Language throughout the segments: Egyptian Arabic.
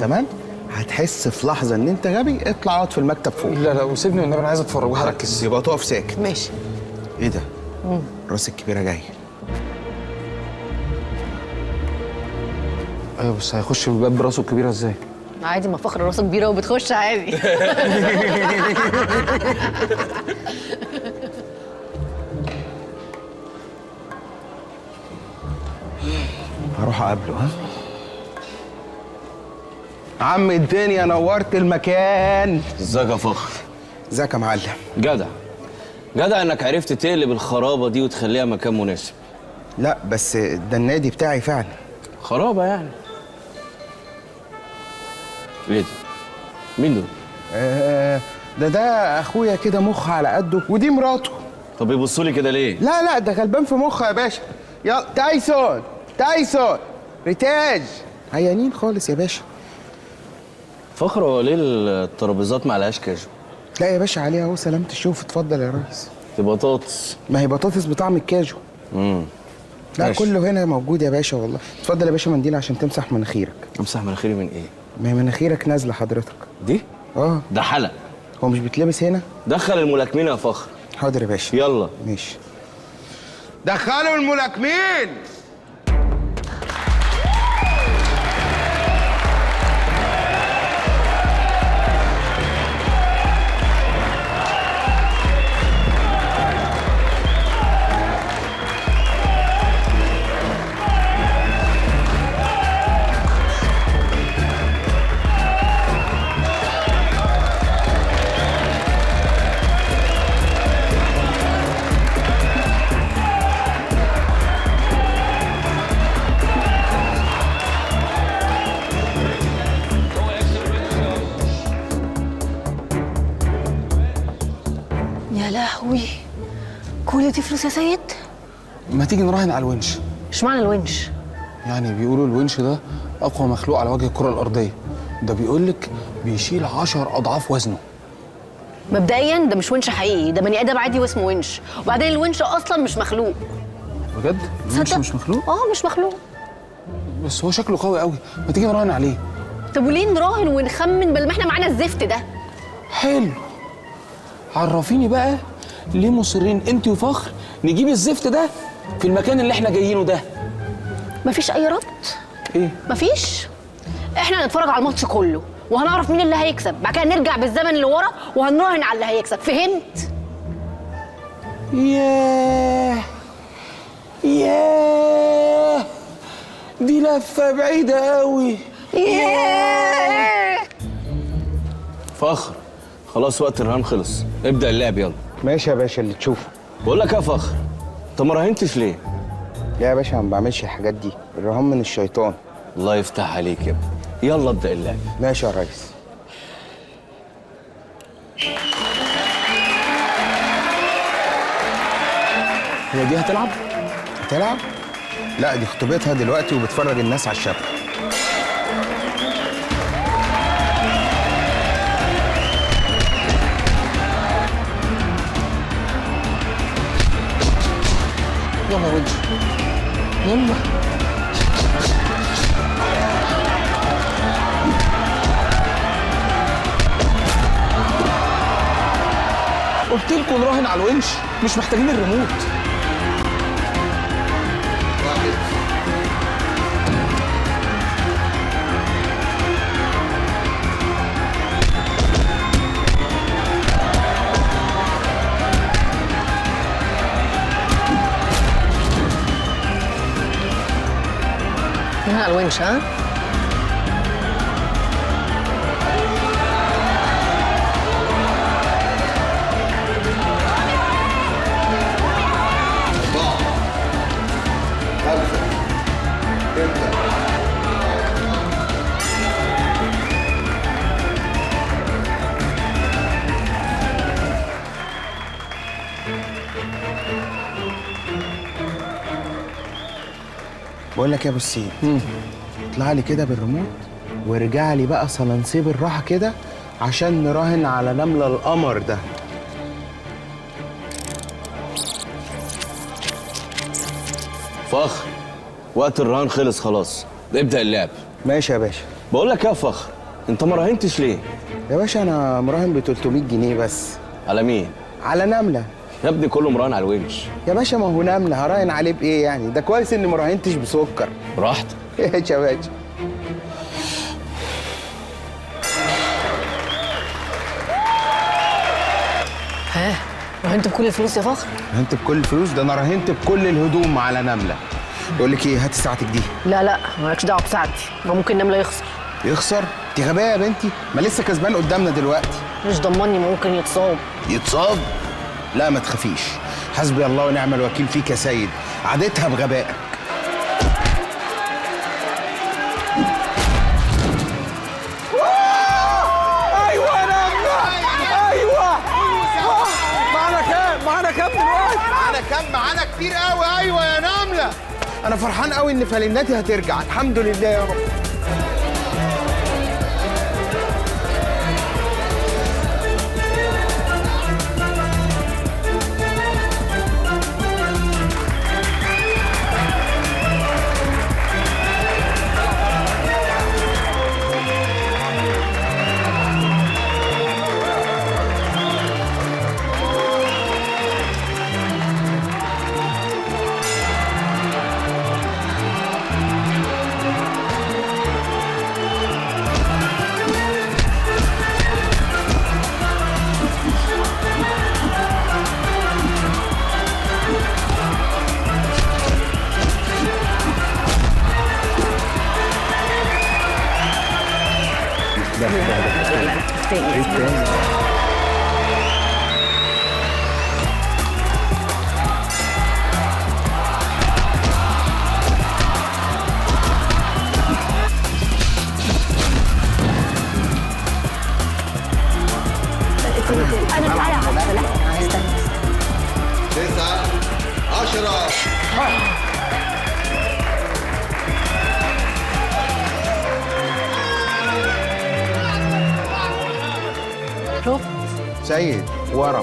تمام؟ هتحس في لحظة ان انت غبي، اطلع اقعد في المكتب فوق. لا لا وسيبني والنبي، انا عايز اتفرج وهركز. يبقى تقف ساكت. ماشي. ايه ده؟ راس الكبيرة جاية. ايوه بس هيخش بالباب براسه الكبيرة ازاي؟ عادي، ما فخر راسه كبيرة وبتخش عادي. هروح اقابله. ها عم الدنيا، نورت المكان. ازيك يا فخر؟ ازيك يا معلم؟ جدع جدع انك عرفت تقلب الخرابه دي وتخليها مكان مناسب. لا بس ده النادي بتاعي فعلا. خرابه يعني؟ ايه ده؟ مين دول؟ ده اخويا كده، مخ على قده، ودي مراته. طب يبصوا لي كده ليه؟ لا لا ده غلبان في مخه يا باشا. يلا تايسون، تايسون، ريتاج، عيانين خالص يا باشا. فخر، هو ليه الترابيزات ما عليهاش كاجو؟ لا يا باشا عليها اهو، سلامة الشوف. اتفضل يا ريس. دي بطاطس. ما هي بطاطس بطعم الكاجو. لا ماشي. كله هنا موجود يا باشا والله. اتفضل يا باشا منديل عشان تمسح مناخيرك. امسح مناخيري من ايه؟ ما هي مناخيرك نازله حضرتك. دي؟ اه. ده حلق. هو مش بيتلبس هنا؟ دخل الملاكمين يا فخر. حاضر يا باشا. يلا. ماشي. دخلوا الملاكمين. يا لهوي، كل دي فلوس يا سيد؟ ما تيجي نراهن على الونش. اشمعنى الونش؟ يعني بيقولوا الونش ده اقوى مخلوق على وجه الكره الارضية. ده بيقول لك بيشيل 10 اضعاف وزنه. مبدئيا ده مش ونش حقيقي، ده بني ادم عادي واسمه ونش. وبعدين الونش اصلا مش مخلوق. بجد؟ الونش تصدق؟ مش مخلوق؟ اه مش مخلوق. بس هو شكله قوي قوي، ما تيجي نراهن عليه. طب وليه نراهن ونخمن بل ما احنا معانا الزفت ده؟ حلو. عرفيني بقى ليه مصرين انت وفخر نجيب الزفت ده في المكان اللي احنا جايينه ده؟ مفيش اي ربط. ايه؟ مفيش. احنا هنتفرج على الماتش كله وهنعرف مين اللي هيكسب، بعد كده نرجع بالزمن اللي ورا وهنراهن على اللي هيكسب. فهمت؟ ياه ياه، دي لفة بعيدة قوي. ياه. فخر خلاص وقت الرهان خلص، ابدأ اللعب يلا. ماشي يا باشا اللي تشوفه. بقول لك يا فخر، انت ما راهنتش ليه؟ لا يا باشا ما بعملش الحاجات دي، الرهان من الشيطان. الله يفتح عليك يا ابني، يلا ابدأ اللعب. ماشي يا ريس. هي دي هتلعب؟ هتلعب؟ لا دي خطوبتها دلوقتي وبتفرج الناس على الشبكة. يلا يا ونش، يلا. قلت لكم نراهن على الونش، مش محتاجين الريموت. نراهن على الونش. ها؟ بقول لك يا ابو السيد، اطلع لي كده بالريموت وارجع لي بقى صلنسيه بالراحة كده عشان نراهن على نملة القمر ده. فخر وقت الرهان خلص خلاص، ابدأ اللعب. ماشي يا باشا. بقول لك يا فخر، انت ما راهنتش ليه؟ يا باشا انا مراهن ب 300 جنيه بس. على مين؟ على نملة. يا ابني كله مراهن على الونش. يا باشا ما هو نملة، هراهن عليه بايه يعني؟ ده كويس اني ما راهنتش بسكر. براحتك. ايه يا باشا؟ ها راهنت بكل الفلوس يا فخر؟ راهنت بكل الفلوس؟ ده انا راهنت بكل الهدوم على نملة. بقول لك ايه، هاتي ساعتك دي. لا لا مالكش دعوه بساعتي، ما ممكن نملة يخسر. يخسر؟ انت غبية يا بنتي، ما لسه كسبان قدامنا دلوقتي. مش ضمني، ممكن يتصاب. يتصاب؟ لا ما تخافيش، حسبي الله ونعم الوكيل فيك يا سيد، عادتها بغبائك. ايوه يا نملة، ايوه. معانا كام؟ معانا كام دلوقتي؟ معانا كام؟ معانا كتير قوي. ايوه يا نملة، انا فرحان قوي ان فالنتي هترجع، الحمد لله يا رب. انا تعالى عارفه. لا استنى. 9 10. شوف سيد ورا.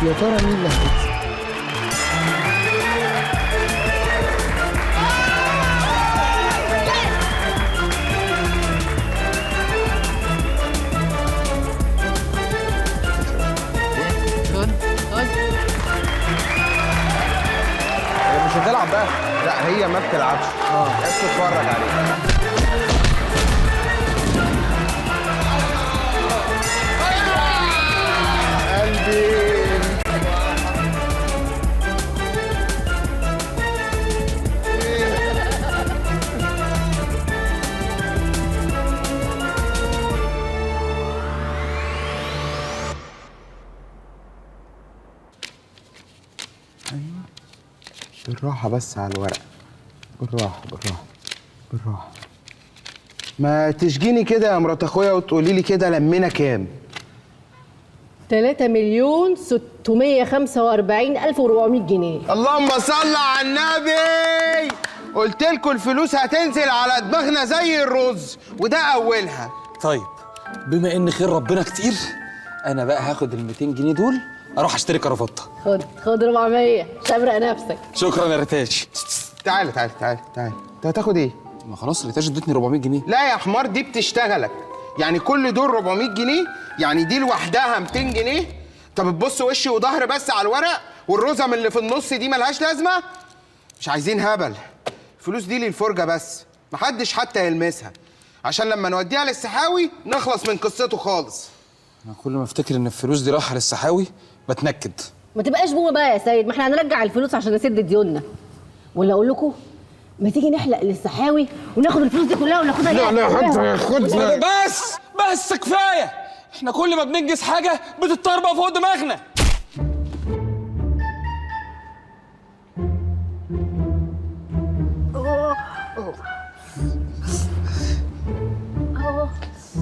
يا ترى مين اللي هيكسب؟ هي مش هتلعب بقى. لا هي ما بتلعبش، هي بتتفرج عليها. قلبي بالراحة بس على الورق، بالراحة بالراحة بالراحة. ما تشجيني كده يا مرات اخويا وتقولي لي كده لمينا كام؟ 3,645,400 جنيه. اللهم صل على النبي. قلت لكم الفلوس هتنزل على دماغنا زي الرز، وده اولها. طيب بما ان خير ربنا كتير، انا بقى هاخد ال 200 جنيه دول اروح اشتري كرافته. خد خد 400، شبرق نفسك. شكرا يا ريتاج. تعالى تعالى تعالى تعالى، انت هتاخد ايه؟ ما خلاص ريتاج ادتني 400 جنيه. لا يا حمار، دي بتشتغلك، يعني كل دول 400 جنيه، يعني دي لوحدها 200 جنيه. طب تبص وش وظهر بس على الورق، والرزم اللي في النص دي ملهاش لازمه. مش عايزين هبل، الفلوس دي للفرجه بس، محدش حتى يلمسها، عشان لما نوديها للسحاوي نخلص من قصته خالص. انا كل ما افتكر ان الفلوس دي رايحة للسحاوي بتنكد. ما تبقاش بومه بقى يا سيد، ما احنا هنرجع الفلوس عشان نسد ديوننا. ولا اقول لكم ما تيجي نحلق للسحاوي وناخد الفلوس دي كلها وناخدها. لا لا خدها. بس بس كفاية، احنا كل ما بننجز حاجة بتتطربق فوق دماغنا.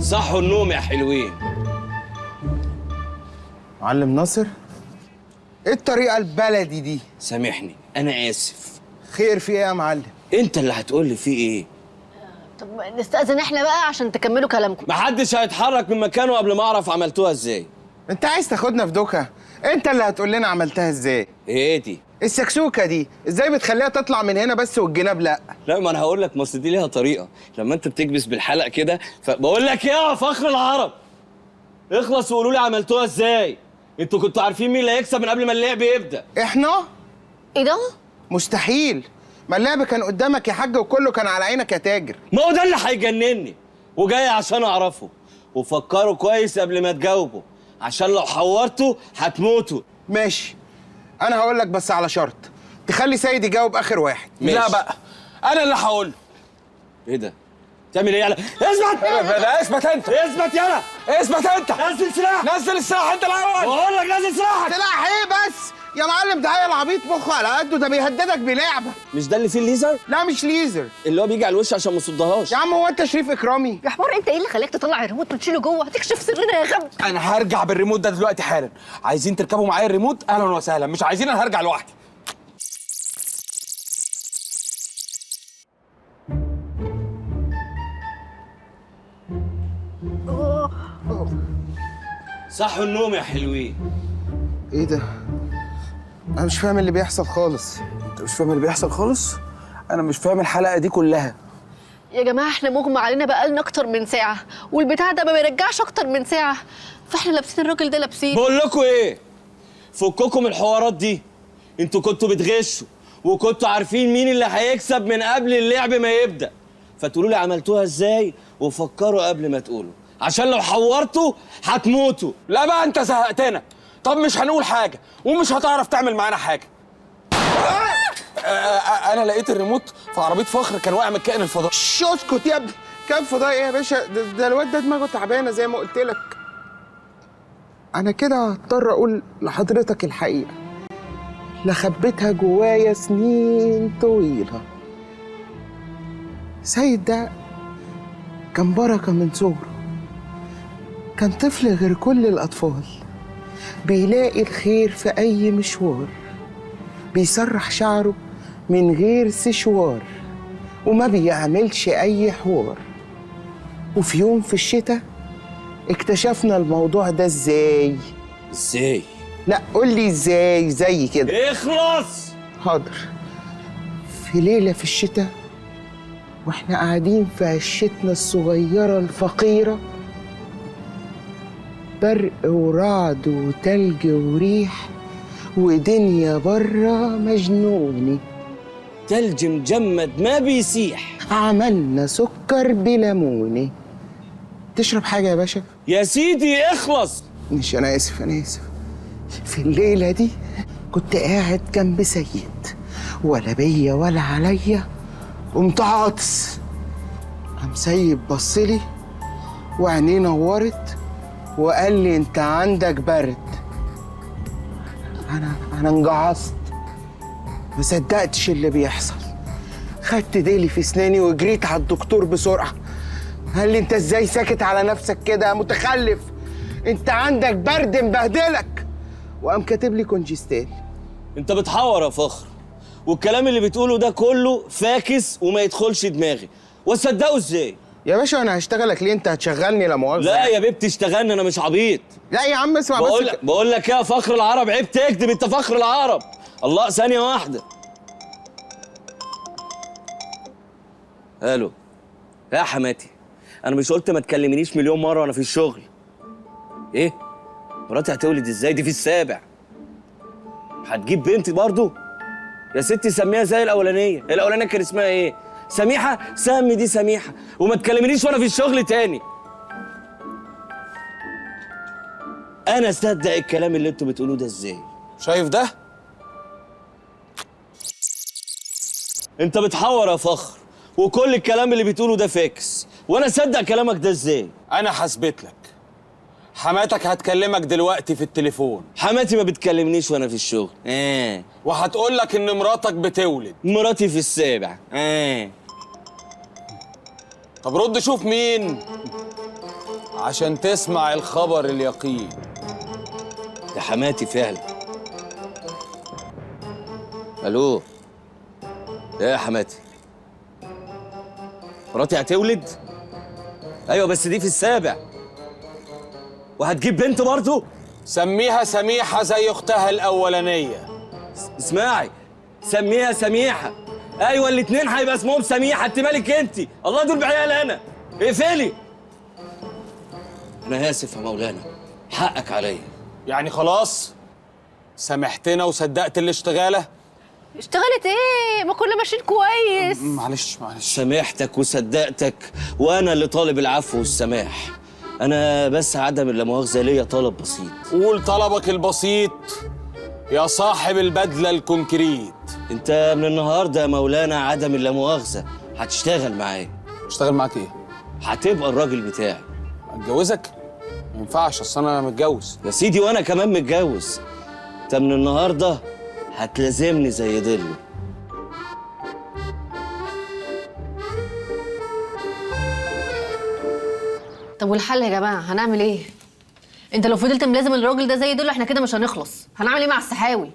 صحوا النوم يا حلوين. معلم ناصر، ايه الطريقة البلدي دي؟ سامحني انا اسف. خير في ايه يا معلم؟ انت اللي هتقول لي في ايه. طب نستأذن احنا بقى عشان تكملوا كلامكم. محدش هيتحرك من مكانه قبل ما اعرف عملتوها ازاي. انت عايز تاخدنا في دوكا؟ انت اللي هتقول لنا عملتها ازاي. ايه دي؟ السكسوكه دي ازاي بتخليها تطلع من هنا بس والجناب لا؟ لا ما انا هقول لك، ما اصل دي ليها طريقه، لما انت بتكبس بالحلق كده. فبقول لك يا فخر العرب اخلص وقولوا لي عملتوها ازاي. انتوا كنتوا عارفين مين اللي هيكسب من قبل ما اللعب يبدا. احنا؟ ايه ده؟ مستحيل، ما اللعب كان قدامك يا حاج وكله كان على عينك يا تاجر. ما هو ده اللي هيجنني وجاي عشان اعرفه. وفكروا كويس قبل ما تجاوبوا، عشان لو حورتوا هتموتوا. ماشي، انا هقول لك بس على شرط، تخلي سيد يجاوب اخر واحد. ماشي. لا بقى انا اللي هقول له. ايه ده؟ تعمل ايه؟ يلا اثبت. لا اثبت انت، اثبت يلا، اثبت انت. نزل سلاحك، نزل السلاح انت الاول. بقول لك نزل سلاحك. سلاح ايه بس يا معلم؟ ده عيل عبيط مخه على قده، ده بيهددك بلعبه. مش ده اللي فيه الليزر؟ لا مش ليزر، اللي هو بيجي على الوش عشان ما يصدهاش. يا عم هو انت شريف اكرامي؟ يا حمار انت ايه اللي خلاك تطلع الريموت وتشيله جوه؟ هتكشف سرنا يا غبي. انا هرجع بالريموت ده دلوقتي حالا. عايزين تركبوا معايا الريموت اهلا وسهلا، مش عايزين انا هرجع لوحدي. صحوا النوم يا حلوين. ايه ده؟ انا مش فاهم اللي بيحصل خالص. انت مش فاهم اللي بيحصل خالص؟ انا مش فاهم الحلقة دي كلها. يا جماعة احنا مغمى علينا بقالنا اكتر من ساعة، والبتاع ده ما بيرجعش اكتر من ساعة، فاحنا لابسين الراجل ده لابسين. بقول لكم ايه، فككم الحوارات دي. انتوا كنتوا بتغشوا وكنتوا عارفين مين اللي هيكسب من قبل اللعب ما يبدا، فتقولوا لي عملتوها ازاي وفكروا قبل ما تقولوا، عشان لو حورتوا هتموتوا. لا بقى انت زهقتنا. طب مش هنقول حاجة ومش هتعرف تعمل معانا حاجة. انا لقيت الريموت في عربية فخر، كان واقع من الكائن الفضائي. اسكت يا ابني، كان فضائي ايه يا باشا؟ ده الواد ده دماغه تعبانة زي ما قلت لك. انا كده هضطر اقول لحضرتك الحقيقة لا خبيتها جوايا سنين طويلة. سيد ده كان بركة من صغره، كان طفل غير كل الاطفال، بيلاقي الخير في اي مشوار، بيسرح شعره من غير سشوار، وما بيعملش اي حوار. وفي يوم في الشتاء اكتشفنا الموضوع ده. ازاي؟ ازاي؟ لا قول لي ازاي. زي كده. اخلص. حاضر. في ليلة في الشتاء واحنا قاعدين في عشتنا الصغيرة الفقيرة، برق ورعد وتلج وريح ودنيا بره مجنونة، تلج مجمد ما بيسيح، عملنا سكر بليمونة. تشرب حاجة يا باشا؟ يا سيدي اخلص. مش أنا آسف، أنا آسف. في الليلة دي كنت قاعد جنب سيد، ولا بيا ولا عليا، قمت عاطس. قام سيد بصلي وعينيه نورت وقال لي أنت عندك برد. أنا انجعصت، ما صدقتش اللي بيحصل. خدت ديلي في سناني وجريت على الدكتور بسرعة. قال لي أنت إزاي ساكت على نفسك كده يا متخلف؟ أنت عندك برد مبهدلك. وقام كاتب لي كونجستال. انت بتحور يا فخر، والكلام اللي بتقوله ده كله فاكس وما يدخلش دماغي، واصدقه ازاي؟ يا باشا انا هشتغلك ليه؟ انت هتشغلني لا مؤاخذة. لا يا بيب تشتغلني، انا مش عبيط. لا يا عم اسمع بس. بقول لك يا فخر العرب عيب تكذب، انت فخر العرب. الله، ثانية واحدة. الو يا حماتي، انا مش قلت ما تكلمنيش مليون مرة وانا في الشغل؟ ايه؟ مراتي هتولد ازاي؟ دي في السابع. هتجيب بنتي برضو؟ يا ستي سميها زي الاولانية، الاولانية كان اسمها ايه؟ سميحة. سمي دي سميحة، وما تكلمنيش وانا في الشغل تاني. انا اصدق الكلام اللي انتوا بتقولوه ده ازاي؟ شايف ده؟ انت بتحور يا فخر، وكل الكلام اللي بتقوله ده فاكس، وانا اصدق كلامك ده ازاي؟ انا حسبت لك. حماتك هتكلمك دلوقتي في التليفون. حماتي ما بتكلمنيش وانا في الشغل. وهتقول لك ان مراتك بتولد. مراتي في السابع. طب رد شوف مين عشان تسمع الخبر اليقين. ده حماتي فعلا. الو ايه يا حماتي؟ مراتي هتولد؟ ايوه بس دي في السابع، وهتجيب بنت برضه؟ سميها سميحة زي اختها الاولانية. اسمعي، سميها سميحة. ايوه الاثنين هيبقى اسمهم سميحة. انت مالك انت؟ الله دول بعيال انا. اقفلي. انا اسف يا مولانا، حقك عليا. يعني خلاص سامحتنا وصدقت الاشتغاله؟ اشتغلت ايه؟ ما كنا ماشيين كويس. معلش معلش. سامحتك وصدقتك، وانا اللي طالب العفو والسماح. انا بس عدم لا مؤاخذة ليا طلب بسيط. قول طلبك البسيط يا صاحب البدلة ال concrete. انت من النهارده يا مولانا عدم لا مؤاخذة هتشتغل معايا. اشتغل معاك ايه؟ هتبقى الراجل بتاعي. اتجوزك؟ ما ينفعش، اصل انا متجوز. يا سيدي وانا كمان متجوز. انت من النهارده هتلازمني زي دله. طب والحل يا جماعة هنعمل ايه؟ انت لو فضلت ملازم الراجل ده زي دول احنا كده مش هنخلص. هنعمل ايه مع السحاوي؟